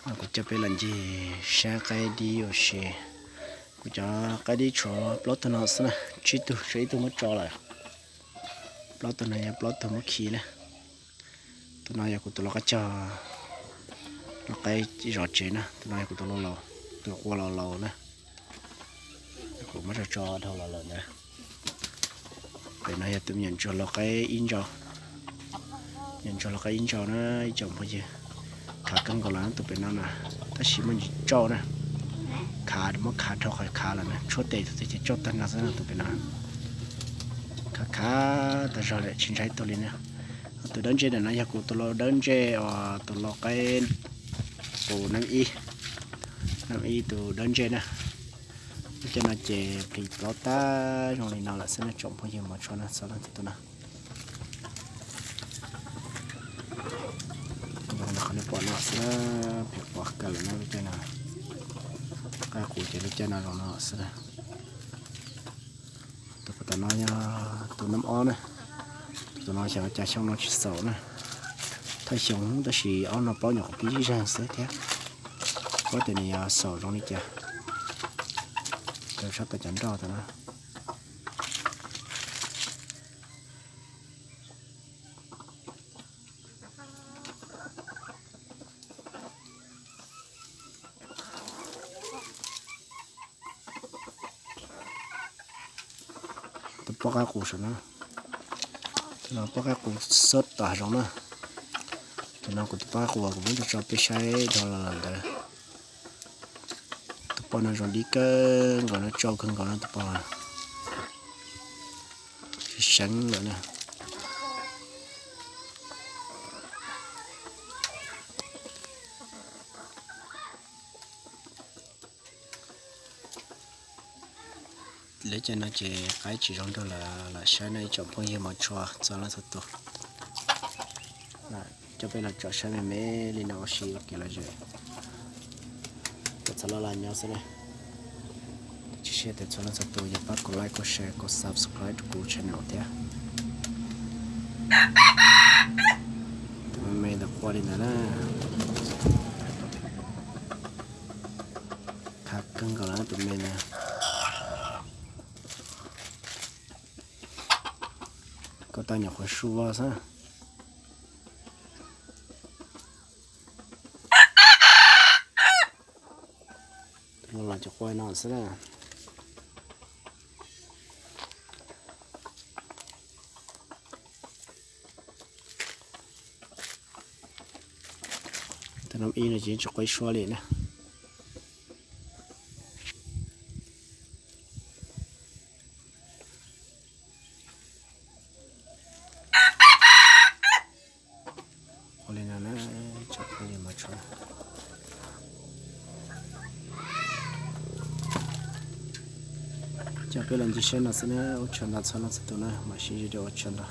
Kuv coj peb los ncig saib qaib dib ua si. Kuv cov qaib dib tshuav plaub tug no xwb na, tsib tug tshuav ib tug muab tso lawm. Plaub tug no yog plaub tug muab khi na. Tus no yog kuv tus lau qaib cog, lau qaib zov tsev na. Tus no yog kuv tus lau laus, tus ua laus laus na. Kuv muab tso tso dhau los lawm ntawd. Pem no yog tus me nyuam ntsuag lau qaib ib ntsau, me nyuam ntsuag lau qaib ib ntsau na ib tsoom phooj ywg. Khav kawg nkaus lawm tus pem no na, tab sis muaj ntsis tsauj na. Khav, muab khav dhau qhov khav lawm na, tshuab tes tus twg ces tsauj tag nrho xwb na tus pem no. Khav khav tas zog lawm tsis ntshai tus li na. Tus dawb ntseg ntawm no yog kuv tus lau dawb ntseg os, tus lau qaib qus nab ib, nab ib tus dawb ntseg na. Lub caij no ces plis plaub tag zoo li no lawm xwb na tsoom phooj ywg mos tshua na, txog leej txhua tus na. Zoo li qhov nej pom no xwb na, phem pom kawg lawm na lub caij no. Qaib qus ces lub caij no zoo no xwb na. Tus puag ta no yog tus nab ob na. Tus no xyov cas xyoo no tsis xaum na. Thawj xyoo tab sis ob no plaub nyuam qhuav pib zig zag xwb thiab. Paub tias nws yuav xaum zoo li cas. Rau sab tau cov nroj tas na. Tus poj qaib qus saum no, tus no poj qaib qus xab tas zoov na. Tus no kuv tus poj qaib qus kuv muab tso tso peb saib dhau los lawm ntawd. Tus poj no zoo dib kawg nkaus na, tsau kawg nkaus na tus poj, seev lawm na. Lub caij no ces qaib tsis zoo nrog lawv lam saib no ib tsoom phooj ywg mos tshua txog leej txhua tus. Coj peb los tsom saib me me li no ua si ua kev lom zem. Kuv txhua loj laj nyob xwb na. Tsis siab tias txhua leej txhua tus yuav pab kuv like, kuv share, kuv subscribe rau kuv channel thiab. Tus me me ntawd qua li ntawd na. Khav kawg nkaus lawm tus me ntawd. Koj tau nyuam qhuav su vog xwb. Los cov qua no xwb na. Tus no ib no ces tsis qua suab li na. Ua li no na, tsoom phooj ywg mos tshua, coj peb los ncig saib no xwb na, ua tsaug ntau txhua leej txhua tus na, mam sib ntsib dua ua tsaug ntau.